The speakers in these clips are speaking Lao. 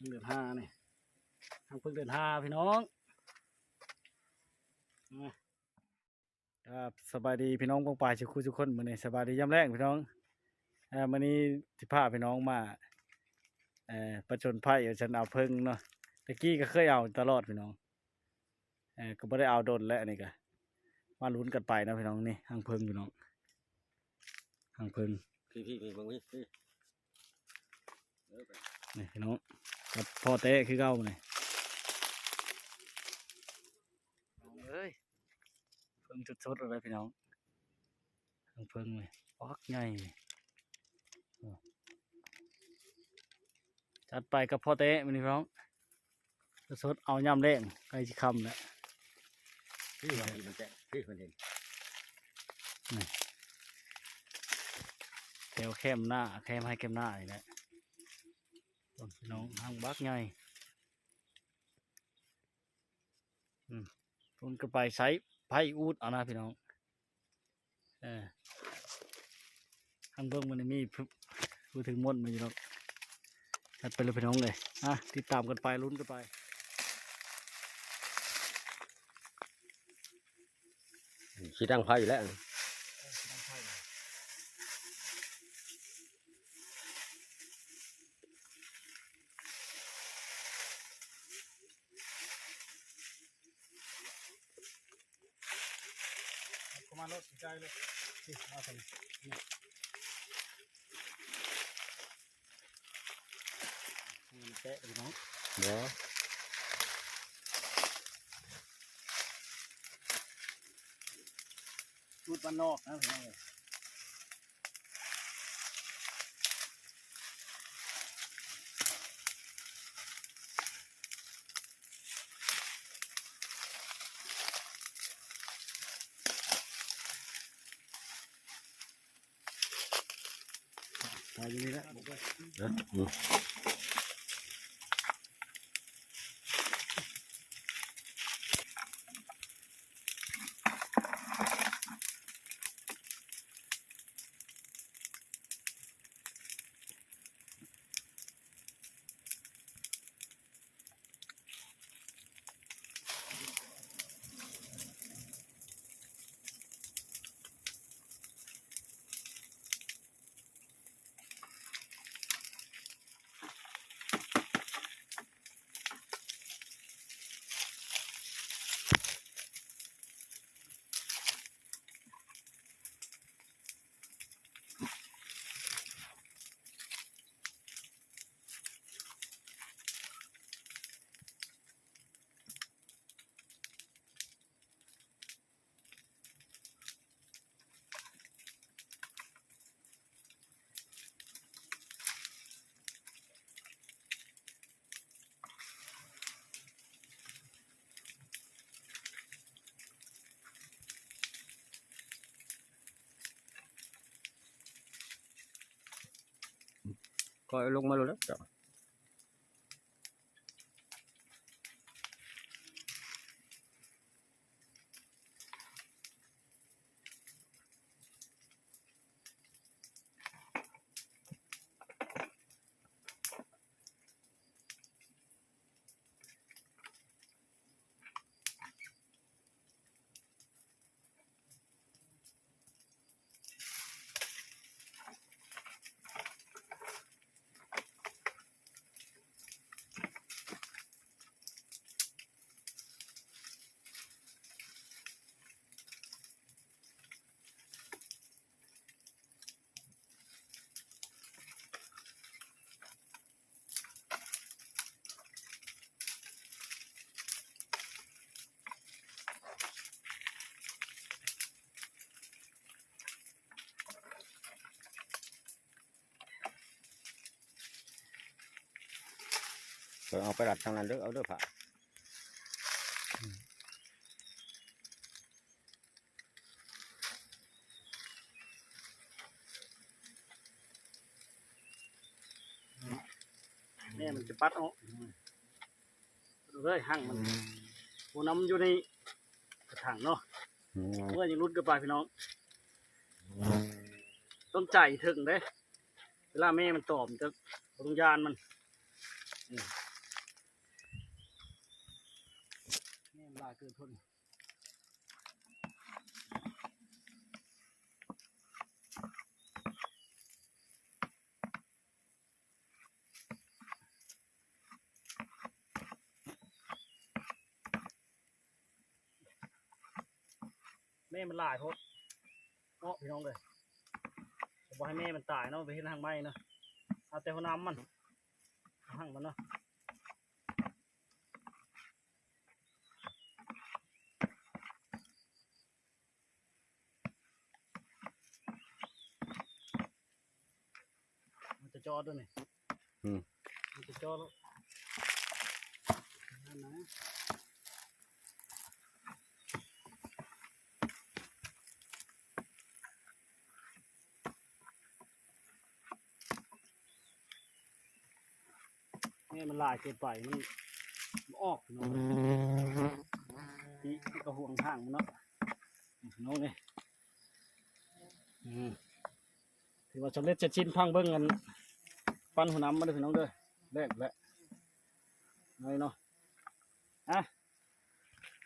ເດືອນຫ້ານີ້ ຮັງເພິ່ງເດືອນຫ້າພີ່ນ້ອງ. ມາ ຄັບ ສະບາຍດີພີ່ນ້ອງປ້ອງປາຍສູ່ຄູ່ສູ່ຄົນ. ມື້ນີ້ສະບາຍດີຍາມແລງພີ່ນ້ອງ. ເອີ ມື້ນີ້ຊິພາພີ່ນ້ອງມາ ເອີ ປະຈົນໄພວ່າຊັ້ນ ເອົາເຜິ້ງເນາະ. ແຕ່ກີ້ກໍເຄີຍເອົາຕະຫຼອດພີ່ນ້ອງ ເອີ ກໍບໍ່ໄດ້ເອົາດົນແລ້ວ. ອັນນີ້ກໍມາລຸ້ນກັນໄປເນາະພີ່ນ້ອງ. ນີ້ຮັງເຜິ້ງພີ່ນ້ອງ ຮັງເຜິ້ງ ພີ່ໆ ນີ້ເບິ່ງ ນີ້ ນີ້ ເອີ ໄປ ນີ້ພີ່ນ້ອງ ກັບພໍ່ແຕ້ຄືເກົ່ານີ້. ນ້ອງເອີຍ ເຜິ້ງສົດໆ ເລີຍພີ່ນ້ອງ ເຜິ້ງເລີຍ ປັກໃຫຍ່. ໂອ້ ຈັດໄປກັບພໍ່ແຕ້ມື້ນີ້ພີ່ນ້ອງ ສົດໆ ເອົາຍາມແລງ ໃກ້ຊິຄ່ຳແລ້ວ. ທີ່ວ່າທີ່ມັນແຕກ ທີ່ມັນເຫັນ ນີ້ ແຖວແຄມໜ້າ ແຄມໄຮ່ແຄມນານີ້ແຫຼະ ເບິ່ງພີ່ນ້ອງ ຮັງບັກໃຫຍ່. ອືມ ເພິ່ນກໍໄປໃຊ້ໄຟອູດເອົານະພີ່ນ້ອງ. ເອີ ທາງເບິ່ງມັນມີຜູ້ຖືມົນມາຢູ່ດອກ. ຈັດໄປເລີຍພີ່ນ້ອງເອີຍ ອ່ະ ຕິດຕາມກັນໄປ ລຸ້ນກັນໄປ. ຊິດັງໄຟແລ້ວ ເອີ ຊິດັງໄຟ. ເຂົ້າມາໂລດ ໃກ້ໆ ໂລດ ນີ້ ມາທາງນີ້ ນີ້ແຕະໄປເນາະ ບໍ່ ສູດບ້ານນອກນະພີ່ນ້ອງເອີຍ. ເອົາຢູ່ນີ້ແຫຼະ ເອີ ອືມ. ຄ່ອຍລົງມາໂລດເດີເຈົ້າ. ເອົາໄປລັດທາງນັ້ນເດີ ເອົາເດີ ຜ້າ. ແມ່ມັນຈະປັດອອກເລີຍ ຮັງມັນ ໂອ້ ນ້ຳຢູ່ໃນກະຖາງເນາະ. ອືມ ເມື່ອຍັງຫຼຸດກັນໄປພີ່ນ້ອງ ຕ້ອງໃຈເຖິງເດ້ ເວລາແມ່ມັນຕອມ ຈະບໍ່ຕ້ອງຢ້ານມັນ. ນີ້ ຫຼາຍເກີນທົນ. ແມ່ມັນຫຼາຍໂພດເນາະພີ່ນ້ອງເອີຍ. ບໍ່ໃຫ້ແມ່ມັນຕາຍເນາະ ໄປເຮັດຮັງໃໝ່ເນາະ. ເອົາແຕ່ຫົວໜາມມັນ ເອົາຮັງມັນເນາະ. ມັນຈະຈອດດ້ວຍນີ້ ອືມ ມັນຈະຈອດແລ້ວ ນັ້ນນະ. ແມ່ມັນຫຼາຍເກີນໄປ ມັນບໍ່ອອກພີ່ນ້ອງເອີຍ. ນີ້ກະຫວງທາງມັນເນາະ ພີ່ນ້ອງເອີຍ. ອືມ ຖືວ່າສຳເລັດເສັດສິ້ນ. ຟັງເບິ່ງອັນ ປັ່ນຫົວໜາມມາເດີພີ່ນ້ອງເດີ. ແລ້ວແຫຼະ ນ້ອຍເນາະ. ອ່ະ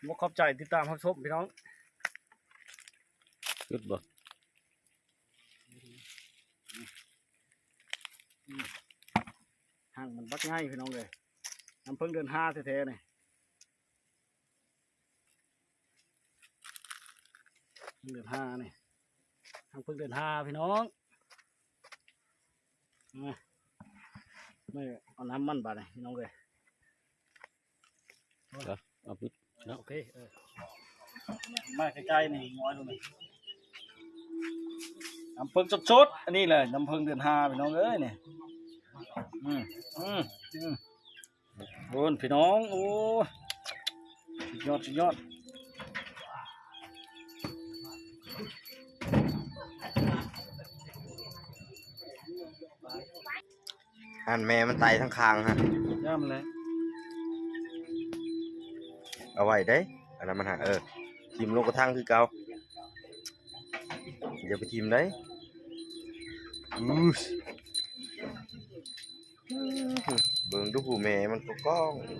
ຂໍຂອບໃຈຕິດຕາມຮັບຊົມພີ່ນ້ອງ. ຢຸດບໍ່? ອືມ ຮັງມັນບັກໃຫຍ່ພີ່ນ້ອງເອີຍ. ນ້ຳເຜິ້ງເດືອນຫ້າແທ້ໆນີ້ ເດືອນຫ້ານີ້ ຮັງເຜິ້ງເດືອນຫ້າພີ່ນ້ອງ. ມາ ນີ້ເອົານ້ຳມັນບາດນີ້ພີ່ນ້ອງເອີຍ. ເອົາປິດເນາະ ໂອເຄ ເອີ ມາໃກ້ໆ ນີ້ ງອຍລົງນີ້. ນ້ຳເຜິ້ງສົດໆ ອັນນີ້ແຫຼະ ນ້ຳເຜິ້ງເດືອນຫ້າພີ່ນ້ອງເອີຍນີ້. ອືມ ອືມ ອືມ ໂອ້ຍ ພີ່ນ້ອງ ໂອ້ຍ ສຸດຍອດ ສຸດຍອດ. ຫັ້ນແມ່ມັນໄຕທັງຄາງຫັ້ນ ຢ້າມແຫຼະ ເອົາໄວ້ເດ້ ອັນນັ້ນມັນຫາ ເອີ ຖິ້ມລົງກະຖັງຄືເກົ່າ ຢ່າໄປຖິ້ມເດ້. ອື ເບິ່ງດູຜູ້ແມ່ມັນກໍກ້ອງ. ອື